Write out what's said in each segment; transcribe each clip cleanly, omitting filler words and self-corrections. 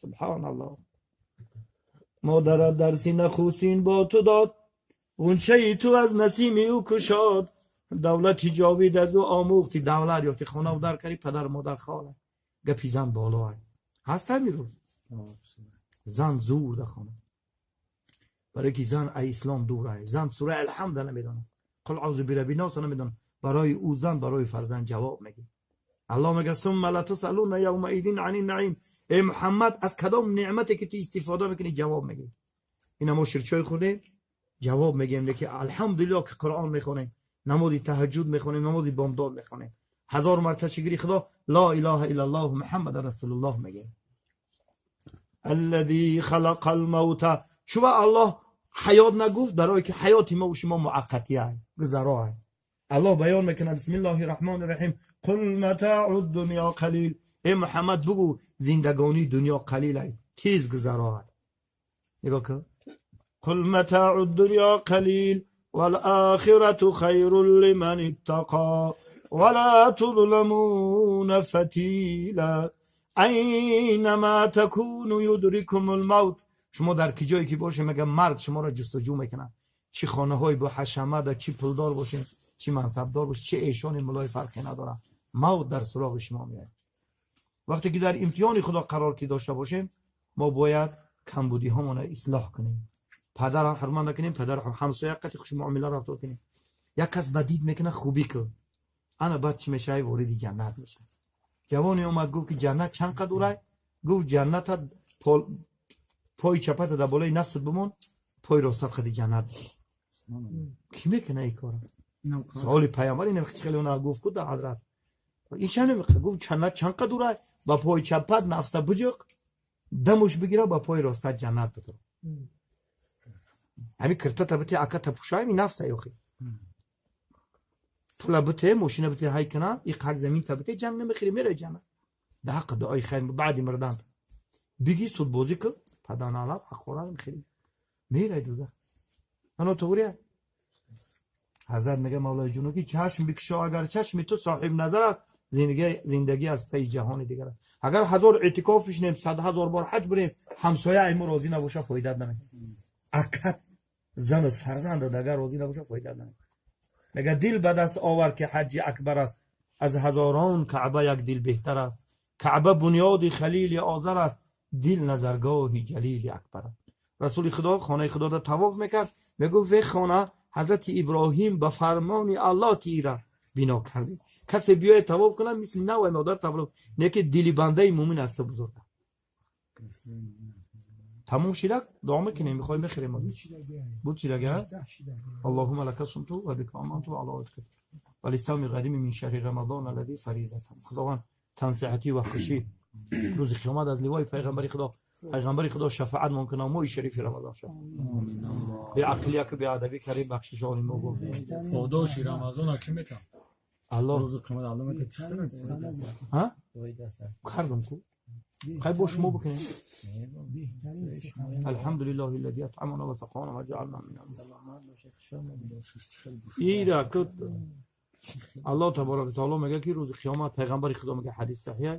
سبحان الله. مادرت درسی نخستین با تو داد، غنچه تو از نسیم او کشاد. دولت جاوید از او آموختی، دولت یافتی، خانه و در کردی، پدر مادر خاله. گپی زن بالا هست. همین روز زن زور ده خانه، برای که زن ای اسلام دور است. زن سوره الحمد نمیدونه، قل اعوذ برب الناس نمیدونه. برای او زن برای فرزند جواب میگه. الله میگه ثم لتسالون یومئذ عن النعیم. ای محمد، از کدام نعمتی که تو استفاده میکنی جواب میگه. اینا ما شیرچای خوردیم، جواب میگیم که الحمدلله که قرآن میخونیم، نماز تهجد میخونیم، نماز بامداد میخونیم، هزار مرتبه شکری خدا، لا اله الا الله محمد رسول الله میگه. الذي خلق الموت. چون الله حیات نگفت؟ برای که حیات ما و شما موقتی است، گذرا است. الله بیان میکنه، بسم الله الرحمن الرحیم، قل متاع الدنیا قلیل. ای محمد بگو زندگانی دنیا قلیل است، تیز گذرا است. نگاه کن، قل متاع الدنیا قلیل والآخرة خیر لمن اتقى ولا تظلمون فتیلا. اینما تکونوا یدرککم الموت. شما در کجایی که باشه، میگه مرگ شما را جستجو میکنه. چی خانه های با حشمت، چی پولدار باشه، چی منصبدار باشه، چه ایشان ملای، فرقی نداره، موت در سراغ شما میاد. وقتی که در امتحان خدا قرار که داشته باشیم، ما باید کمبودی هامون اصلاح کنیم. پدر حرمان نکنیم، پدر همسایه قتی خوش معامله رفتار کنیم. یک کس بدید میکنه، خوبی کن. انا بعد چی میشه؟ وارد جنت میشه. جوانی اومد گفت که جنت چند قد دورای؟ گفت جنت پای چپت در بالای نفست بمون، پای راست خد جنت. کی میکنه این کارا؟ سوال پیامبر اینم خیلی اونها گفت که حضرت این چه نمیخواد. گفت جنت چند قد دورای؟ با پای چپت نفس بجق دمش بگیره، با پای راست جنت بده. ҳами киртата бите, аката пушай, ми нафса ёхи пула бите, мошина бите, ҳай кана и қак замин та бите, ҷанг намехӯри, мераи ҷаннат. Да ҳаққа дуои хайр баъди мурдан биги судбозӣ ку, паданалаб ҳақора мехӯри, мерай дузах. Ано туғрия ҳазрат мега, мавлои ҷуно, ки чашм бикушо, агар чашми ту соҳиб назар аст, зиндагӣ аз пайи ҷаҳони дигар аст. Агар ҳазор эътикоф бишинем, 100 000 бор ҳаҷ бирем, ҳамсоя ай мо розӣ набоша, фоидат намекунад. Акат, занат, фарзандат агар розӣ набоша, фоидат намекунад. Мега дил ба даст овар, ки ҳаҷҷи акбар аст, аз ҳазорон каъба як дил беҳтар аст. Каъба бунёди халили озар аст, дил назаргоҳи ҷалили акбар аст. Расули худо хонаи худода тавоф мекард, мегуфт: ве хона, ҳазрати Иброҳим ба фармони Аллоҳ тира бино карде. Касе биёяд тавоф кунад, мисли навай модар таваллуд не, ки дили бандаи мӯмин аз ту бузург. Тамом шидак, дуо мекунем, мехоҳем мехӯрем. Буд чидага. اللهم لك صمت وبك آمنت وعلى وعدك ولصوم غد من شهر رمضان الذي فرضت. خداوند تنصحتی و خوشی روز قیامت از لوای پیغمبر خدا، پیغمبر خدا شفاعت ممکنه ماه شریف رمضان شد. بی عقلی که بی ادبی کریم، بخشش آنی ما گفت. Подоши Рамазона ки метам? الله. Рӯзи қиёмат Аллоҳ мета. ҳа кардам ку خیلی با شما بکنیم. الحمد لله الذي اطعمنا وسقانا وجعلنا من ایرا که الله تبارک و تعالی میگه که روز قیامت، پیغمبر خدا میگه، حدیث صحیح،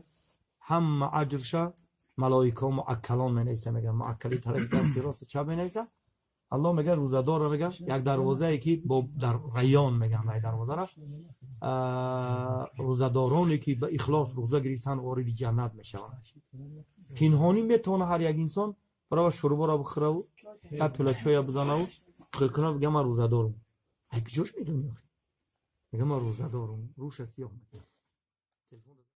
هم اجرشه ملائکه مؤکلان می، میگه مؤکلی طرف دست راست چپ می. الله میگه روزدار، میگه یک دروازه ای که با در ریان میگن ای دروازه را، روزدارانی که به اخلاص روزه گرفتن وارد جنت میشوند. پنهانی میتونه هر یک انسان برای شربا را بخوره و یک پیاله چای بزنه و خیلی کنه، بگه من روزه دارم. ای کجاش میدونی؟ میگه من روزه دارم، روش سیاه میکنه.